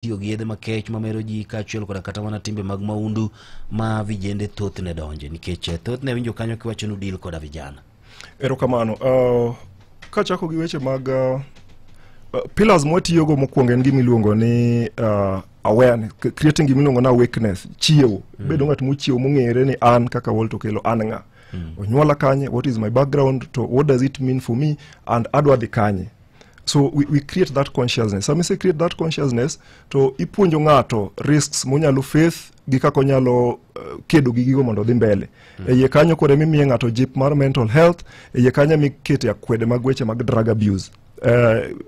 Tiyo gi yedhe makech mamero ji kaachiel koda kata mana timbe mag maundu ma vijende thothne donje nikech thothne winjo kanyo kiwacho ni deal koda vijana. Erokamano. Kachako gi weche mag pillars mwatiyogo, mokwongo en gima iluongo ni awareness, creating gima iluongo ni awakeness, chiewo. Bedo ng'at mochiewo, mong'ere ni an kaka Walter Okello an ng'a, onyuola kanye, what is my background, to what does it mean for me and adwa dhi kanye. So we create that consciousness. Sama ise create that consciousness, to ipuonjo ng'ato risks monyalo face gi kaka onyalo kedo gi gigo mondo odhi mbele. E iye kanyo koro emimiye ng'ato jip mar mental health. E iye kanyo emikete akwede mag weche mag drug abuse,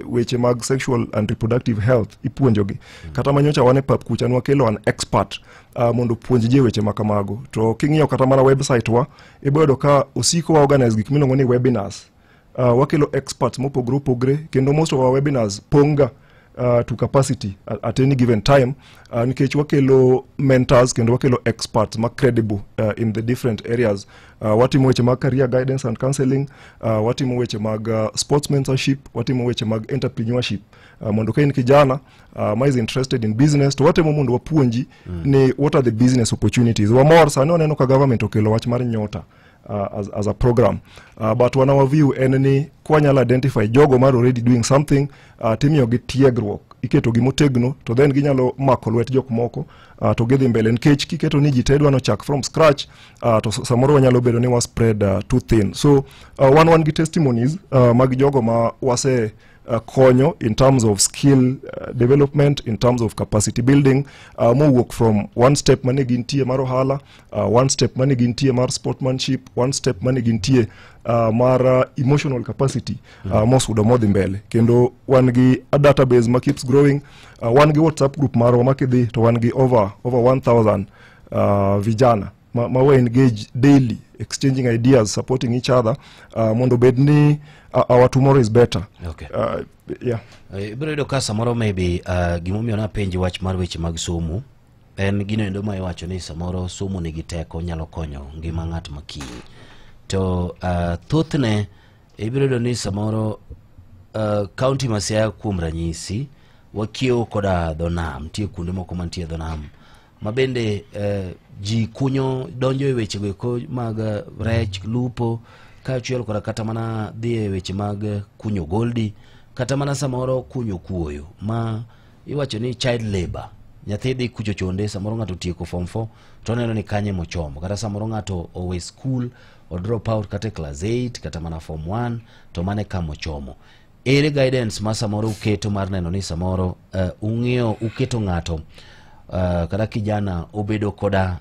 weche mag sexual and reproductive health ipuonjogi. Kata manyocha wan e pap kucha nwakelo an expert mondo opuonj ji e weche ma kamago. To king'iyo kata mana website wa, ibiro yudo ka osiko wa organize gik miluongo ni webinars. Wakelo experts mopogore opogore, kendo most of our webinars pong' ga to capacity at any given time, nikech wakelo mentors kendo wakelo experts ma credible in the different areas. Watimo weche mag career guidance and counseling, watimo weche mag sports mentorship, watimo weche mag entrepreneurship, mondo ka in kijana ma is interested in business, to watemo mondo wapuonji ni what are the business opportunities. Wamor sani waneno ka government okelo wach mar Nyota as a program, but one our view en ni kwanyalo identify jogo mar already doing something, timiyogi tiegruok, iketogi motegno, to then ginyalo mako lwet jok moko, to gidhi mbele, nikech kiketo ni ji te dwa nochak from scratch, to samoro wanyalo bedo ni wa spread too thin. So wan gi testimonies mag jogo ma wase konyo in terms of skill development, in terms of capacity building, mowuok from one step mane gintie mar ohala, one step mane gintie mar sportsmanship, one step mane gintie mar emotional capacity, mosudo modhi mbele. Kendo wan gi a database ma keeps growing. Wan gi WhatsApp group marwa ma kidhi to wan gi over 1000 vijana ma we engage daily, exchanging ideas, supporting each other, mondo bed ni our tomorrow is better. Yeah. Ibiro yudo ka samoro maybe gimomiyo napenji wach mar weche mag somo en gino endo ma iwacho ni samoro somo nigi teko, nyalo konyo ngima ng'at makiny. To thothne ibiro yudo ni samoro kaunti ma Siaya kuom ranyisi wakiewo koda dho nam, nitie kuonde moko mantie dho nam ma bende ji kunyo donjo e wechego eko mag rech, lupo, kaachiel koda kata mana dhi e weche mag kunyo goldi, kata mana samoro kunyo kuoyo ma iwacho ni child labor. Nyathi dhi kucho chonde, samoro ng'ato otieko form 4 to oneno ni kanye mochomo, kata samoro ng'ato owe school, o drop out kata e class 8 kata mana form 1, to mane kama ochomo. Ere guidance ma samoro uketo mar neno ni samoro ung'iyo uketo ng'ato kata kijana obedo koda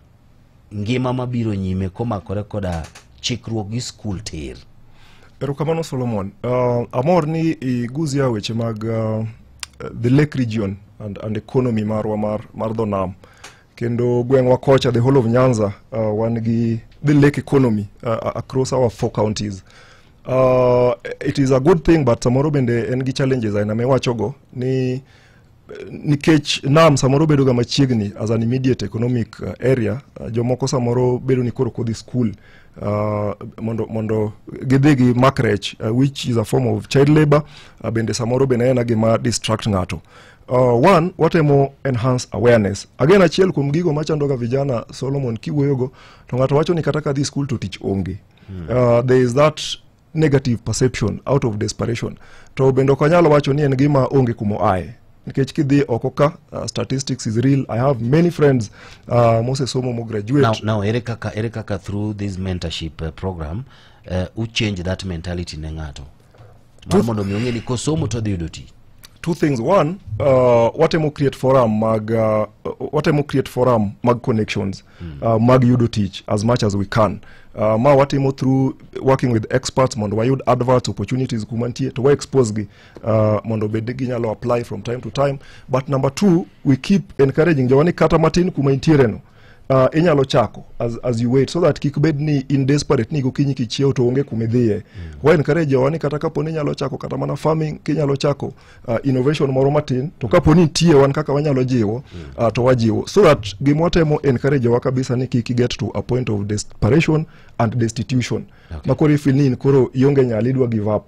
ngima mabiro nyime komakore koda chikruok gi skul tir? Erokamano, Solomon. Amor ni iguzia weche mag the lake region and economy marwa mar dho nam. Kendo gweng'wa kocha, the whole of Nyanza, wan gi the lake economy across our four counties. It is a good thing, but samoro bende en gi challenges aina miwachogo ni nikech nam samoro bedo ga machiegni as an immediate economic area, jomoko samoro bedo ni koro kodhi school mondo gidhi gi mak rech, which is a form of child labor. Bende samoro bende en gima distract ng'ato. One, watemo enhance awareness. Again, achiel kuom gigo machandoga vijana, Solomon, kiwuoyogo to ng'ato wacho ni kata kadhi school to tich onge. There is that negative perception out of desperation. To bende ok wanyal wacho ni en gima onge kumo aye, nikech kidhi oko ka, statistics is real. I have many friends mosesomo, mo graduate. Now ere kaka through this mentorship program u change that mentality ne ng'ato mar mondo mi ong'e ni kosomo to odhi yudo tich? Two things. One, watemo create forum mag connections mag yudo tich as much as we can, ma watimo through working with experts mondo wayud adverts, opportunities kuma nitie, to wa expose gi mondo bed ginyalo apply from time to time. But number two, we keep encouraging jowa ni kata matin kuma intiere no, inyalo chako as you wait, so that kik bed ni in desperate ni gokinyi kichiew to onge kumidhiye. Wa encourage jowa ni kata kapo ni inyalo chako kata mana farming, kinyalo chako innovation moro matin, to kapo ni nitie wan kaka wanyalo jiwo, to wajiwo, so that gima watemo encourage jowa kabisa ni kik get to a point of desperation and destitution ma koro ifeel ni in koro ionge nyalo, idwa give up.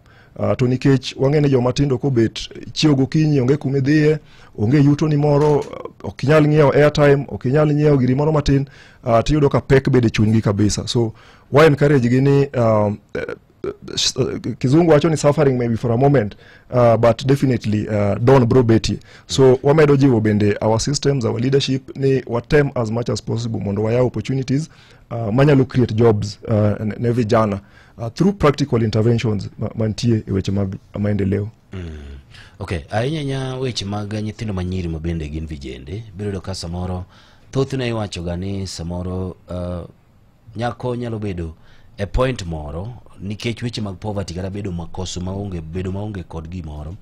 To nikech wang'e ni joma tindo kobet chiew gokinyi, onge kuma idhiye, onge yuto ni moro, ok inyal ng'iewo airtime, ok inyal nyiewo giri moro matin, tiyudo ka pek bede chunygi kabisa. So wa encourage gi ni kizungu wacho ni suffering maybe for a moment, but definitely dawn bro betie. So wamedo jiwo bende our systems, our leadership, ni watem as much as possible mondo wayaw opportunities manyalo create jobs ne vijana through practical interventions mantie e weche mag maendeleo. Okay, ahinya ahinya weche mag nyithindo manyiri ma bende gin vijende, biro yudo ka samoro thothne iwacho ga ni samoro nyako nyalo bedo e point moro nikech weche mag poverty kata bedo makoso maonge, bedo maonge kod gimoro.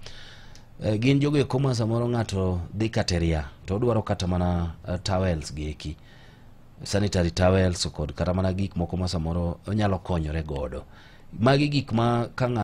Gin jogo eko ma samoro ng'ato dhi kata e ria to odwaro kata mana towels gi eki, sanitary towels, kod kata mana gik moko ma samoro onyalo konyore godo. Magi gik ma ka ng'ato